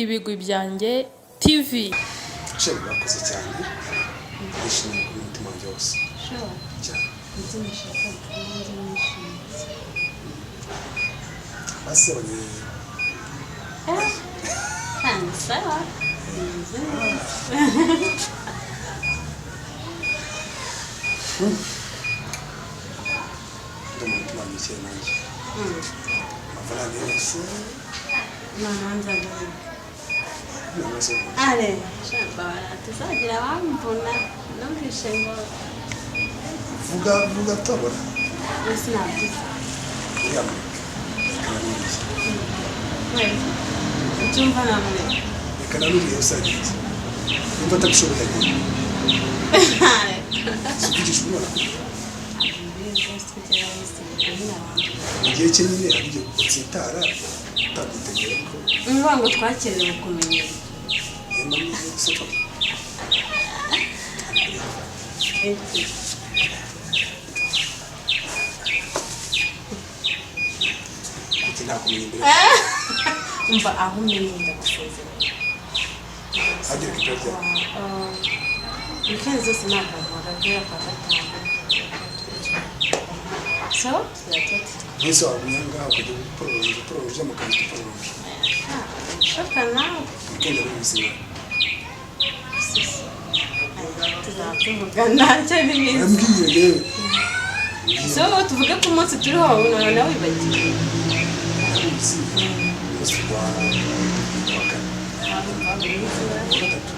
Ibigwi Byanjye TV. Chéri, urakoze cyane, ndishimye kuri umutima wanjye wose cyane. Ibyo nashakaga, nanjye nishimye. Basi abanye. Kandi sawa, bimeze neza. Ndumva umutima wanjye ukeye nanjye, amafaranga yose. Noneho nzagaruka. Namaze. Are shamba tuzagira abamvuna, numvishe ngo Vuga, vuga tubona. Mbese nabyize. Uriya mureke, reka nanuriye. Wese ucyumva namureka. Reka nanuriye, usagira iki? Nimba atabishoboye agenda. Si uvugisha umwana? Mu gihe cye nyine hari igihe utsitara utabyitegura, ariko Ni ukuvuga ngo twakerewe kumenya. Niyo mpamvu gusa. Kuki ntakumenya imbere? Umva, aho umenye ndagusezera. Hagira ibyo rya. Weekend zose ntabwo nkora guhera kwa gatanu, so tuzajya Mwese wagumya ngaho ukajya upororoje, upororoje mu kanzu, upororoje. Shoka nawe. Weekend ari ubuzima. Tuzaba tuvugana cyane neza. Urambwiye rero. So tuvuge ko umunsi turiho nawe wibagiwe. Ndabizi, umunsi wa kane, wa gatatu,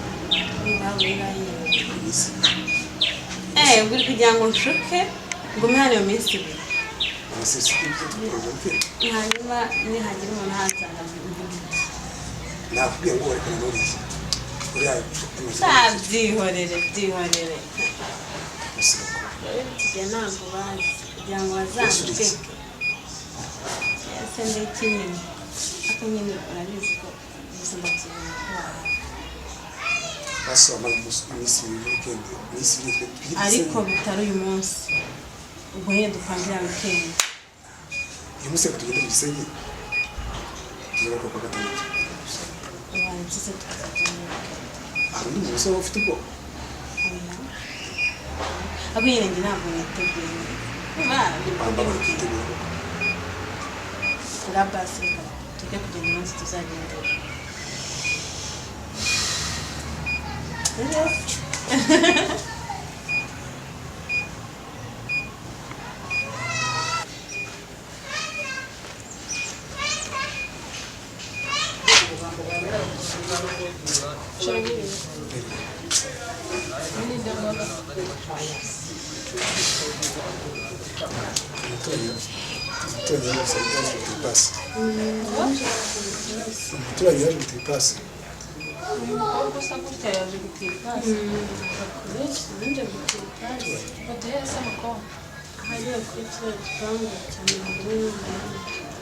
iminsi. Eh, uri kugira ngo nshuke ngume hano iyo minsi 2. Amasesi ibyo tuporoje weekend. Hanyuma nihagira umuntu ahansanga mvuge iki? Nakubwiye ngo reka nanuriye uriya amaze. Byihorere, byihorere. Gusiga. Tujya ntabwo bazi kugira ngo bazamuteke ese ndiki nyine, ariko nyine urabizi ko ubuzima buzima kwawe. Basi wamara iminsi 2 weekend, iminsi 2 twigire. Ariko bitari uyu munsi, ubwo nyine dupangira weekend. Uyu munsi reka tugende mu Gisenyi, tuzagaruka kuwa gatandatu. Ubaye byiza tukazajya muri weekend. Hari undi muntu usaba ufite ubwoba? Oya, ariko nyine njye ntabwo niteguye. Bamba bari kwitegura koko. Nga basi reka tujye kugenda umunsi tuzagendera. Umuturanyi yaje gutira ipasi, umuturanyi yaje gutira ipasi. Uyu mukobwa usa gutya yaje gutira ipasi? Ninjye gutira ipasi bateye se mukobwa? Hariya kuri kiriya gipangu cya 48.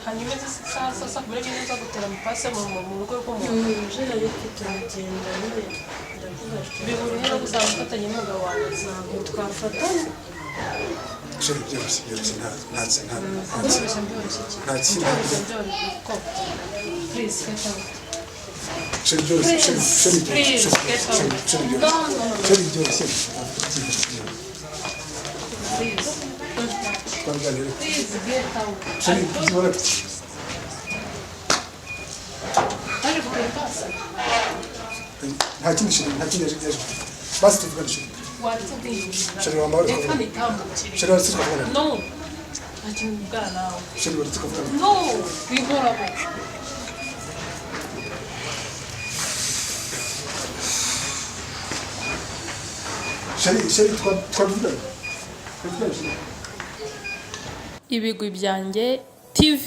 Hanyuma izi saha saa 12 uza gutera amapasi mu rugo rw'umuntu? Uje, ariko turagenda nyine, ndavuga. Bihuriye no gusaba gufatanya n'umugabo wawe? Ntabwo twafatanya. Chéri, byoroshye, byoroshye, nta nta nta nta Byoroshye, byoroshye iki? Nta kintu. Byoroshye, byoroshye ko please get out. Chéri, byoroshye, chéri, chéri, Please, byoroshye. get out. Chéri, chéri, No, byoroshye. no, no. Chéri, byoroshye. Please don't touch. Twaganira. Please get out. Chéri, byibura. Waje gutera ipasi? Nta kindi, chéri, nta kindi yaje. Basi tuvugane, chéri. Waretse kwiyumvira. Chéri, wambaye. Reka nitambukire. Chéri, waretse tukavugana. No, nta kintu mvugana nawe. Chéri, waretse tukavugana. No, winkoraho. Chéri, chéri, twavugana, twavugana, chéri. Ibigwi Byanjye TV.